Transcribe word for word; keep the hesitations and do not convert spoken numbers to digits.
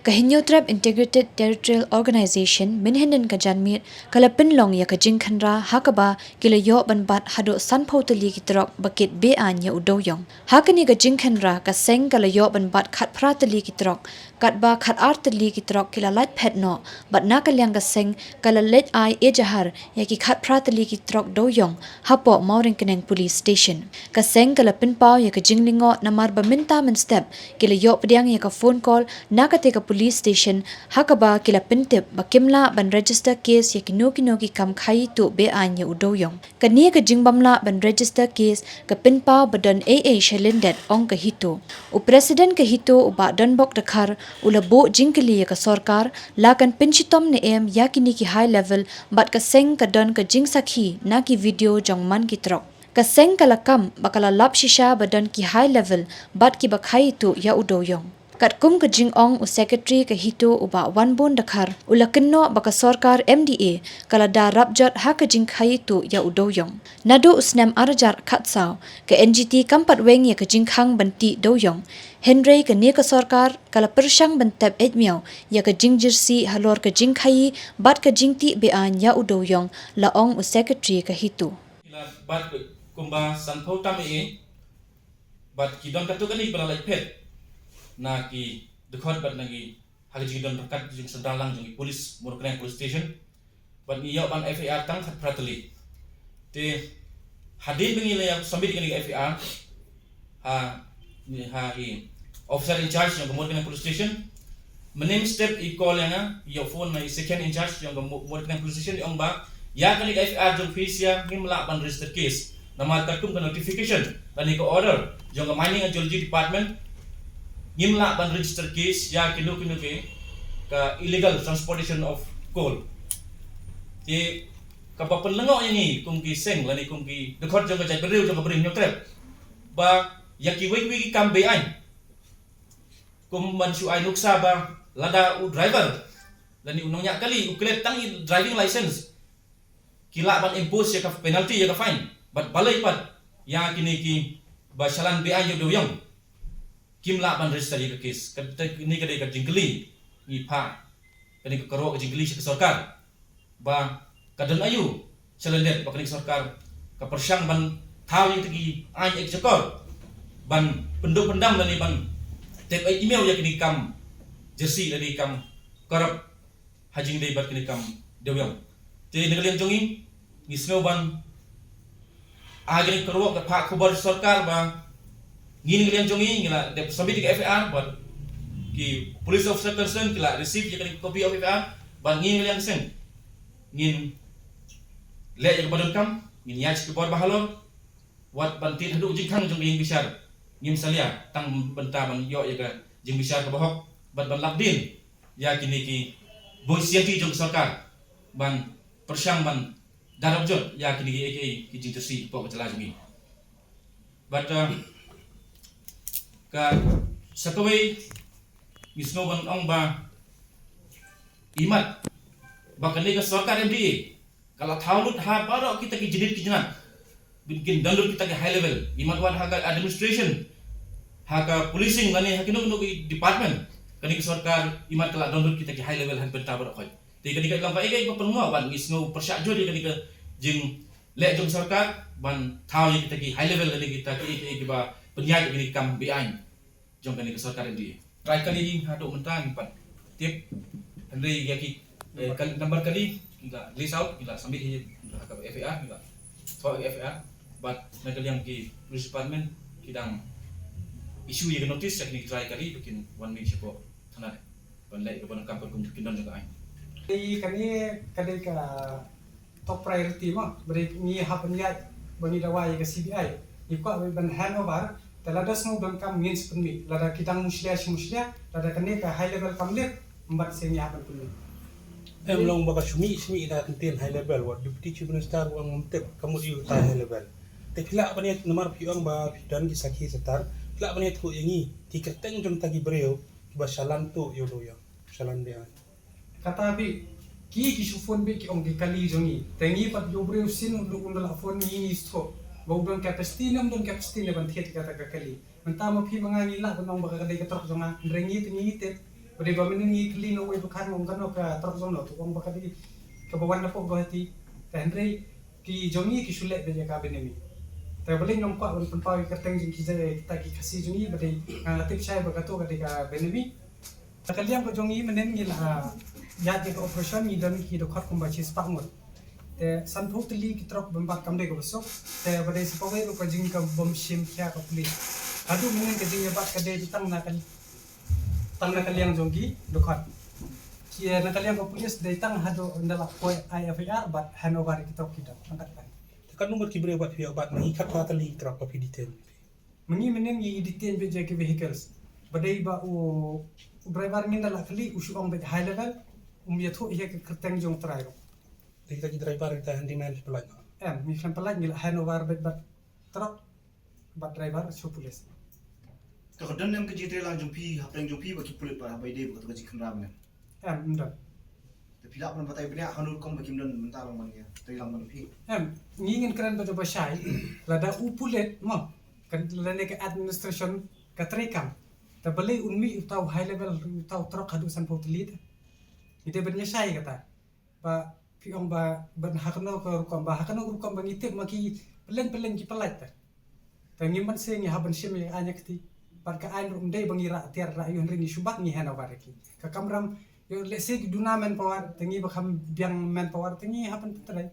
Ka Hynñiewtrep Integrated Territorial Organization mynhynnin ka janmiet ka la pynlong ïa ka jingkhynra ha kaba ki la ïoh ban bat haduh sanphew tylli ki trok ba kit be-aiñ ïa u dewiong. Ha kane ka jingkhynra ka seng ka la ïoh ban bat khatphra tylli ki trok, katba khatar tylli ki trok ki la lait phet noh, bad na ka liang ka seng ka la leit ai ejahar ïa ki khatphra tylli ki trok dewiong hapoh Mawryngkneng Police Station. Ka seng ka la pynpaw ïa ka jinglyngngoh namar ba mynta mynstep ki la ïoh pdiang ïa ka phone call na katei ka police station ha kaba ki la pyntip ba kim lah ban register case ïa kino kino ki kam khaïi tuh be-aiñ ïa u dewiong. Kane ka jingbym lah ban register case ka pynpaw ba don ei ei shalyndet, ong ka HITO. U President ka HITO u Bah Donbok Dkhar u la buh jingkylli ïa ka sorkar la kan pynshitom ne em ïa kine ki high level bad ka seng ka don ka jingsakhi na ki video jong man ki trok. Ka seng ka la kam ba ka la lap shisha ba don ki high level bad kiba khaïi tuh ïa u dewiong. Katkum ka jingong u Secretary ka HITO u Bah Wanbun Dkhar u la kynnoh ba ka sorkar MDA ka la da rap jot ha ka jingkhaïi tuh ïa u dewiong. Naduh u snem ar hajar khatsaw ka NGT kam pat weng ïa ka jingkhang ban tih dewiong. Hynrei kane ka sorkar ka la pyrshang ban tep eit miaw ïa ka jingjyrsieh halor ka jingkhaïi bad ka jingtih be-aiñ ïa u dewiong, la ong u Secretary ka HITO. Ki la bat kumba sanphew tam eh, bad ki don katto katne ba la lait phet na ki dkhot bad na ki ha ka jingdon ryngkat jingsyndah lang jong ki police, Mawryngkneng Police Station. Bad ngi ïoh ban FIR tang khatphra tylli. Te hadien ba ngi la ïa submit ïa kane ka FIR ha, ha i officer in charge jong ka Mawryngkneng Police Station. Mynhynnin step i call ïa nga, ïa phone na i second in charge jong ka Mawryngkneng Police Station, i ong ba ïa kane ka FIR jong phi sha ngim lah ban register case. Namar katkum ka notification lane ka order jong ka Mining and Geology Department, ngim lah ban register case ïa kino kino ki ka illegal transportation of coal. Te kaba pynlyngngoh ïa ngi kum ki seng lane kum ki dkhot jong ka jaitbynriew jong ka Bri Hynñiewtrep ba ïa kiwei kiwei ki kam be-aiñ, kum ban shu ai nuksa ba lada u driver lane u nongñiah kali u klet tang i driving license, ki lah ban impose ïa ka penalty, ïa ka fine. Bad balei pat ïa kine kiba shalan be-aiñ ïa u dewiong kim lah ban register ïa ka case? Kane ka dei ka jingkylli ngi phah, kane ka kyrwoh ka jingkylli sha ka sorkar ba ka don aïu shalyndet ba kane ka sorkar ka pyrshang ban thaw ïa kita ki aiñ executor ban pynduh pyndam lane ban tep eit miaw ïa kine ki kam jyrsieh lane ki kam corrupt ha jingdei bad kine ki kam dewiong. Te na ka liang jong ngi, ngi sngew ban ai kane ka kyrwoh, ka phah khubor sha sorkar ba ngi na ka liang jong ngi ngi la dep submit ïa ka FIR bad ki police officer concerned ki la receive ïa kane ka copy of FIR. Bad ngi na ka liang seng ngin leh ïa kaba donkam, ngin ïaid sha ki bor ba halor, wat ban tied haduh jingkhang jong ka ïingbishar. Ngim salia tang bynta ban ïoh ïa ka jingbishar kaba hok bad ban lap dien ïa kine ki bor sianti jong ka sorkar ban pyrshang ban da rap jot ïa kine kiei kiei ki jingjyrsieh hapoh ka jylla jong ngi. Bad, uh, ka sa kawei ngi sngew ban ong ba imat ba kane ka sorkar MDA ka la thaw lut ha baroh kita ki jingit ki jingat. Kin don lut kita ki high level, imat wat ha ka administration, ha ka policing lane ha kino kino ki department. Kane ka sorkar imat ka la don lut kita ki high level ha ka bynta baroh khoit. Te kane ka long kaei kaei ba pynlong ba ngi sngew pyrshah jur ïa kane ka jingleh jong sorkar ban thaw ïa kita ki high level lane kita ki, ki, kiba pynïaid ïa kane ka kam be-aiñ jong kane ka sorkar MDA. Trai kali haduh mynta ngi pat tip. Hynrei ïa ki, eh, kal-, number kali ngi la list out, ngi la submit hi ha ka FIR, ngi la thoh FIR. Bad na ka liang ki police department ki dang issue ïa ka notice ïa kine ki trai kali ba kin wan mih shapoh thana ban leh ïa ka ban kam kum kin don jong ka aiñ. Kane ka dei ka top priority mo, ba dei ngi hap ban ïaid ba ngi dawa ïa ka CBI. Ngi kwah ban hand over, te lada sngew donkam ngin sa pynmih, lada ki dang mushlia shi mushlia, lada kane ka high level kam lip, ym ban sngewbha ban pynmih. Em long ba ka shu mih shu mih da kyntien high level, wat Deputy Chief Minister u ong ngam tip ka mut ïa utai high level. Te phi lah ban ïa namar phi ong ba phi don ki sakhi satar, phi lah ban ïathuh ïa ngi ki kyrteng jong kita ki briew kiba shalan tuh ïa u dewiong, shalan bia. Kata bih, ki, ki shu phone bih ki ong ki kali jong ngi. Te ngi pat ïa u briew shisien u duk un da la phone ngi ngi shu thoh ba u don capacity ne ym don capacity ne ban thied kata ka kali. Mynta ma phi ma nga ngi lah ban ong ba ka dei ka trok jong nga. Hynrei ngi te ngi tip Ba dei ba mynnin ngi kylli na uwei u dkhar, ong kano ka trok jong no, u ong ba ka dei kaba wan napoh Guwahati. Te hynrei ki jong ngi ki shu leh beit ïa ka Benami. Te balei ngam kwah ban pynpaw ïa ka kyrteng jong ki, kita ki Khasi jong ngi, ba dei nga tip shai ba kato ka dei ka Benami. Na ka liang ka jong ngi mynnin ngi la ïaid ïa ka operation, ngi don ki dkhot kumba shispah ngut. Te sanphew tylli ki trok bym bat kam dei kaba suk. Te ba dei sa kawei ruh ka jing ka bym shim khia ka pulit. Haduh mynnin ka jingïabat ka dei tang na ka, tang na ka liang jong ki dkhot. Ki, eh, na ka liang ka pulit dei tang haduh ynda la poi ai F I R bad hand over ïa ki trok ki dkhot. Tang katne. Te katno ngut ki briew ba phi ïabat, na ki khatphra tylli ki trok ba phi detain? Ma ngi mynnin ngi detain beit ïa ki vehicles. Ba dei ba u, u driver ngin da la kylli, u shu ong beit high level, um ïathuh ïa ka kyrteng jong u trai ruh. Te kita ki driver, kita handyman, phi pyllait? Em, ngi khlem pyllait, ngi la hand over beit bad trok bad driver sha pulit. Te ka don em ka jingtreilang jong phi hapdeng jong phi bad ki pulit ba hap ïadei bad kato ka jingkhynra mynne? Em, ym don. Te phi lah ban batai bniah hano rukom ba kim don mynta long ban ïatreilang bad phi? Em, ngi ngin kren beit ba shai, lada u pulit mo, kan lada ne ka administration ka treikam, te balei un mih uta u high level, uta u trok haduh sanphew tylli te? Ngi dei ban ïashai kata. Ba phi ong ba ban ha kano ka rukom, ba ha kano ka rukom ba ngi tip ma ki pylleng pylleng ki pyllait te. Te ngim banse ngi hap ban shim ïa ka aiñ ïa kti. Bad ka aiñ ruh ym dei ba ngi rah tiar rah ïuh, hynrei ngi shu bat ngi hand over ïa ki. Ka kamram ïoh lehse ki duna manpower, te ngi ba kham biang manpower te ngi hap ban pyntrei.